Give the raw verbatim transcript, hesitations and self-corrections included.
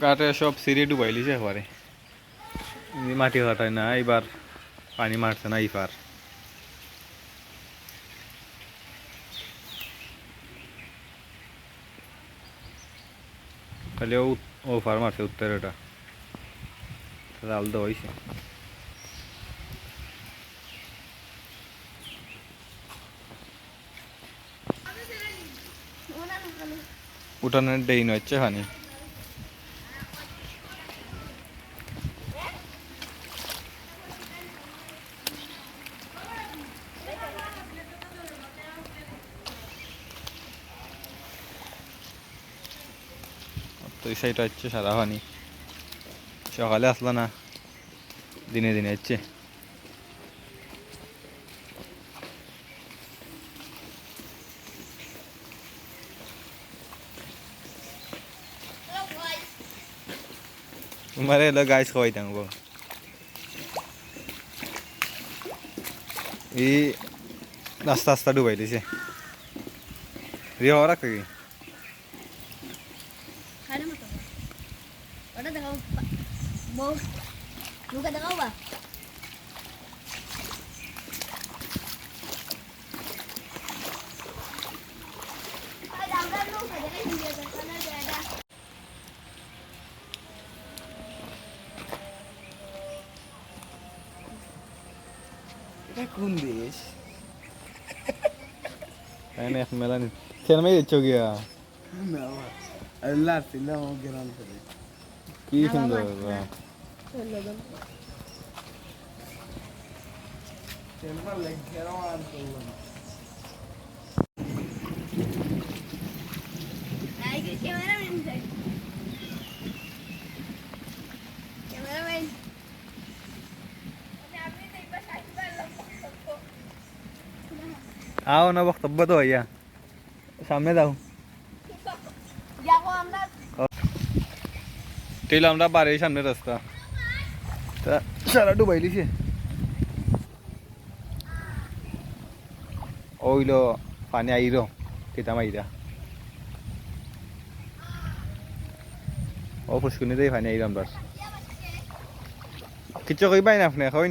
কাটে সব সিঁড়ি ডুবাইলিছে একবারে। এই মাটি কাটায় না, এবার পানি মারছে না ইফার। খালি ও, ও ফার মারছে উত্তর এটা। জাল দেওয়া হইছে। উঠানের ড্রেন হচ্ছে পানি। তো এই সাইড হচ্ছে সারা পানি। সকালে আসলো না, দিনে দিনে হচ্ছে। তোমারে হলো গাইস খাওয়াইতাম গো। এই রাস্তা রাস্তা ডুবাই দিছে। রিয়া, ওরা কি? খাইলে মতো। ওটা দেখাও, বা-, বউ, মুখে দেখাও বা। এটা কোন দেশ? তাই না, এক মেলা নি-, চেয়ারম্যান দিচ্ছ গিয়া। না, বাবা। আল্লাহ, ছিল আমার গ্রাম থেকে। কি না, সুন্দর, বাবা, বাহ। না। চেয়ারম্যান লেগ ঘেরাও আর করলাম। আই, ক্যামেরাম্যান ভাই। ক্যামেরাম্যান। আও না, বক্তব্য তো হইয়া। সামনে যাও। দেখো আমরা। তেইলে আমরা বাড়ির সামনে রাস্তা। তা সারা ডুবাই দিছে। ওইলো পানি আইরো, কিতা মাইরা। ও ফুসকুনি দেই পানি আইরো আমরার। কিচ্ছু কইবাই না আপনি এখন?